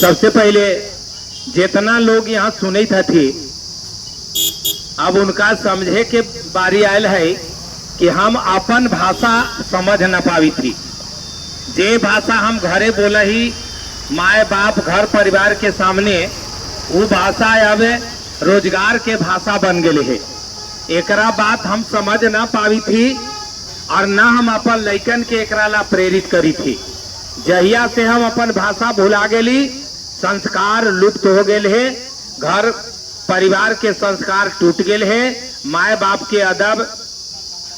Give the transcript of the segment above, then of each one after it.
सबसे पहले जितना लोग यहाँ सुनत हथी, अब उनका समझे के बारी आयल है कि हम अपन भाषा समझ न पावी थी। जे भाषा हम घरे बोला ही माए बाप घर परिवार के सामने, वो भाषा अब रोजगार के भाषा बन गई है। एकरा बात हम समझ न पावी थी और न हम अपन लइकन के एकरा ला प्रेरित करी थी। जहिया से हम अपन भाषा भुला गेली, संस्कार लुप्त हो गए है, घर परिवार के संस्कार टूट गए है, माए बाप के अदब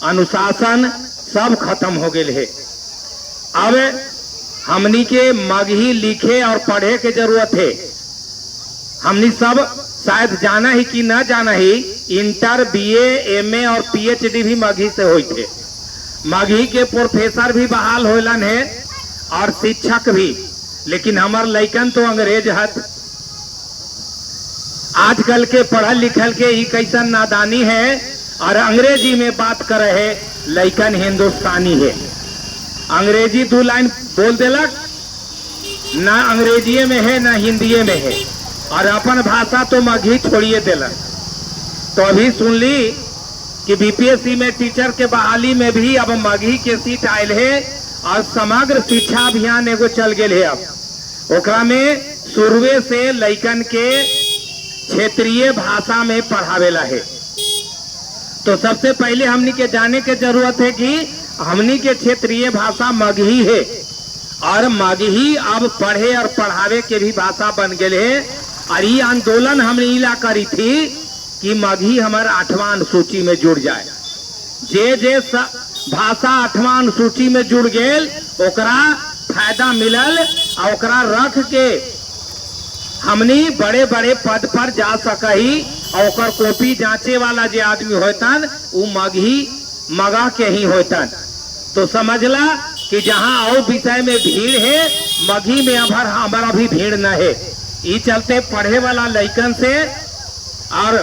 अनुशासन सब खत्म हो गए है। अब हमनी के मगही लिखे और पढ़े के जरूरत है। हमनी सब शायद जाना ही कि न जाना ही, इंटर, बीए, एमए और पीएचडी भी मगही से हुई थे। मगही के प्रोफेसर भी बहाल होलन है और शिक्षक भी, लेकिन हमार लइकन तो अंग्रेज हत। आजकल के पढ़ल लिखल के ही कैसन नादानी है और अंग्रेजी में बात करे है, लइकन हिंदुस्तानी है। अंग्रेजी दो लाइन बोल देलक, ना अंग्रेजीए में है ना हिंदीए में है, और अपन भाषा तो मगही छोड़िए देलक। तो अभी सुन ली कि बीपीएससी में टीचर के बहाली में भी अब मगही के सीट आयल है और समग्र शिक्षा अभियान एगो चल गए है। अब ओकरा में शुरुए से लइकन के क्षेत्रीय भाषा में पढ़ावेला है। तो सबसे पहले हमनी के जाने के जरूरत है कि हमनी के क्षेत्रीय भाषा मगही है और मगही अब पढ़े और पढ़ावे के भी भाषा बन गए है। और ये आंदोलन हमने इला करी थी कि मगही हमारे आठवां अनुसूची में जुड़ जाए। जे जे भाषा आठवां अनुसूची में जुड़ गेल ओकरा फायदा मिलल और ओकरा रख के हमनी बड़े बड़े पद पर जा सकही और ओकर कॉपी जांचे वाला जे आदमी होतन उ मगही मगह के ही होतन। तो समझला कि जहां और विषय में भीड़ है, मगही में अब हमारा भी भीड़ न है। ई चलते पढ़े वाला लइकन से और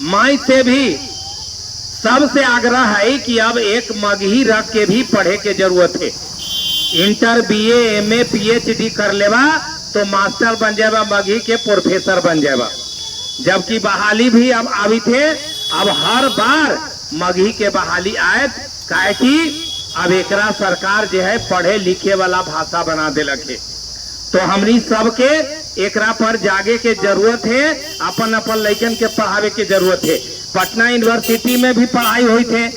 माई से भी सबसे आग्रह है कि अब एक मगही रख के भी पढ़े के जरूरत है। इंटर, बीए, एमए, पीएचडी कर लेवा तो मास्टर बन जाएगा, मगही के प्रोफेसर बन जाएगा। जबकि बहाली भी अब आवी थे, अब हर बार मगही के बहाली आयत, काहे कि अब एकरा सरकार जो है पढ़े लिखे वाला भाषा बना देलक है। तो हमनी सबके एकरा पर जागे के जरूरत है, अपन अपन लइकन के पढ़ावे के जरूरत है। पटना यूनिवर्सिटी में भी पढ़ाई हुई थे,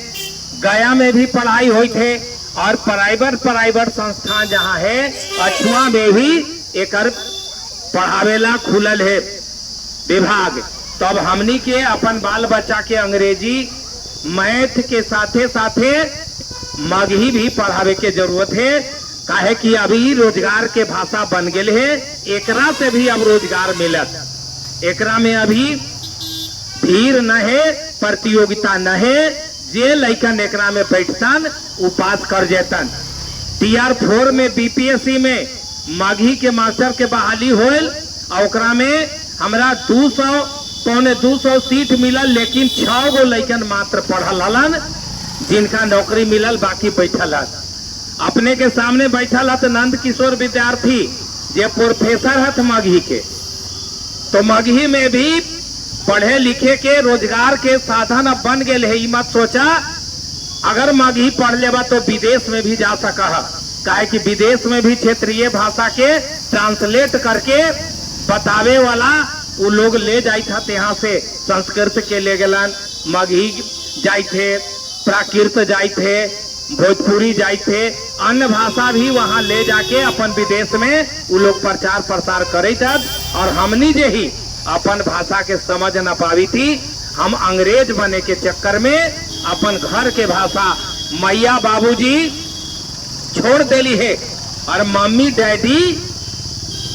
गया में भी पढ़ाई हुई थे और प्राइवेट प्राइवेट संस्थान जहाँ है अछुआ में भी एकर पढ़ावेला खुलल है विभाग। तो अब हमनी के अपन बाल बच्चा के अंग्रेजी मैथ के साथे साथे मगही भी पढ़ावे के जरूरत है, काहे कि अभी रोजगार के भाषा बन गए है। एकरा से भी अब रोजगार मिलत, एकरा में अभी भीड़ न है, प्रतियोगिता न है। जे लइकन एकरा में बैठतन उ पास कर जेतन। TR4 में बीपीएससी में मगही के मास्टर के बहाली होल और ओकरा में हमरा 200 175 सीट मिलल, लेकिन 6 गो लइकन मात्र पढ़ल हलन जिनका नौकरी मिलल, बाकी बैठल हन। अपने के सामने बैठल हत नंद किशोर विद्यार्थी जे प्रोफेसर हत मगही के। तो मगही में भी पढ़े लिखे के रोजगार के साधन अब बन गए है। मत सोचा अगर मगही पढ़ लेबा तो विदेश में भी जा सका है, काहे कि विदेश में भी क्षेत्रीय भाषा के ट्रांसलेट करके बतावे वाला वो लोग ले जाए था। यहाँ से संस्कृत के ले गलन, मगही जाए थे, प्राकृत जाए थे, भोजपुरी जाए थे, अन्य भाषा भी वहां ले जाके अपन विदेश में वो लोग प्रचार प्रसार करे थे। और हमनी जे ही अपन भाषा के समझ न पावी थी, हम अंग्रेज बने के चक्कर में अपन घर के भाषा मैया बाबूजी छोड़ देली है और मम्मी डैडी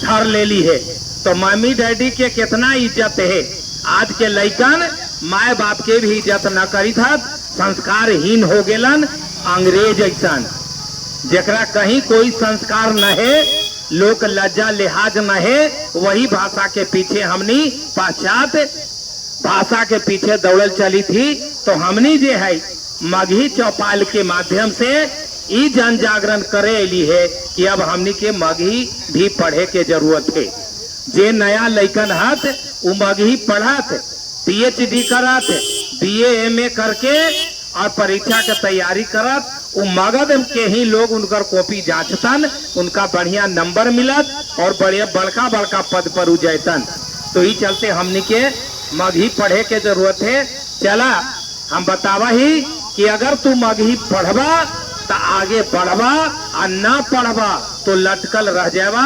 धर लेली है। तो मम्मी डैडी के कितना इज्जत है, आज के लइकन माए बाप के भी इज्जत न करी था, संस्कारहीन हो गेलन अंग्रेज ऐसा, जेकरा कहीं कोई संस्कार न है, लोक लज्जा लिहाज न है, वही भाषा के पीछे हमनी पाश्चात्य भाषा के पीछे दौड़ल चली थी। तो हमनी जे है मगही चौपाल के माध्यम से ई जन जागरण करे अली है कि अब हमनी के मगही भी पढ़े के जरूरत है। जे नया लइकन हत उ मगही पढ़त, पीएचडी करत, बीए एमए करके और परीक्षा के तैयारी करत, उ मगध के ही लोग उनकर कॉपी जांचतन, उनका बढ़िया नंबर मिलत और बढ़िया बड़का बड़का पद पर उ जैतन। तो ही चलते हमनी के मगही पढ़े के जरूरत है। चला हम बतावा ही कि अगर तू मगही पढ़बा तो आगे बढ़बा और ना पढ़बा तो लटकल रह जाबा।